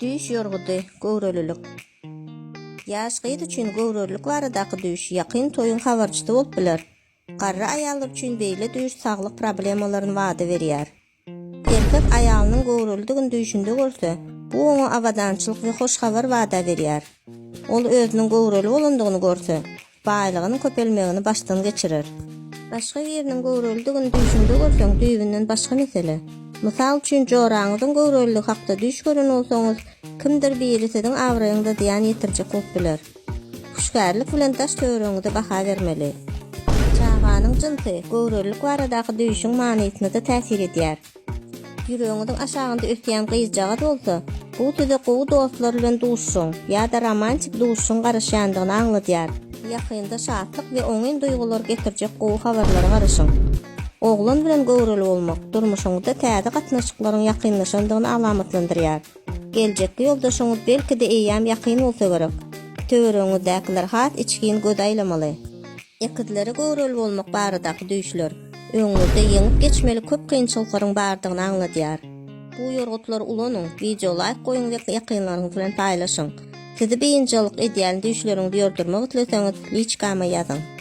Düýş ýorgudy, göwrelilik. Ýaş gyz üçin göwrelilik baradaky düýş ýakyn toýuň habarçysy bolup biler. Garry aýallar üçin beýle düýş saglyk problemalaryny wada berýär. Erkek aýalynyň göwrelidigini düýşünde görse, bu oňa abadançylyk we hoş habar wada berýär. Ol özüniň göwreli bolandygyny görse, baýlygynyň köpelmegini başdan geçirer. Başga biriniň göwrelidigini düýşüňde görseň, düýbünden başga mesele. Mysal üçin, joraňyzyň göwreliligi hakda düýş gören bolsaňyz, kimdir biri siziň abraýyňyza zyýan ýetirjek bolup biler. Hüşgärlik bilen daş-töweregiňize baha bermeli. Çaganyň jynsy göwrelilik baradaky düýşüň manysyna-da täsir edýär. Ýüregiňiziň aşagynda ösýän gyzjagaz bolsa, bu size gowy dostlar bilen duşuşyň ýa-da romantik duşuşyň garaşýandygyny aňladýar. Ýakynda şatlyk we oňyn duýgular getirjek gowy habarlara garaşyň. Oglan bilen göwreli bolmak, durmuşyňyzda täze gatnaşyklaryň ýakynlaşandygyny alamatlandyrýar. Geljekki ýoldaşyňyz belki-de eýýäm ýakyn bolsa gerek. Töweregiňizdäkiler has içgin göz aýlamaly. Ekizlere göwreli bolmak baradaky düýşler, öňüňizde ýeňip geçmeli köp kynçylyklaryň bardygyny aňladýar. Bu ýorgutlary ulanyň, wideo laýk goýuň we ýakynlaryňyz bilen paýlaşyň. Sizi biynjalyk edýän düýşleriňizi ýordurmak isleseňiz, liçkama ýazyň.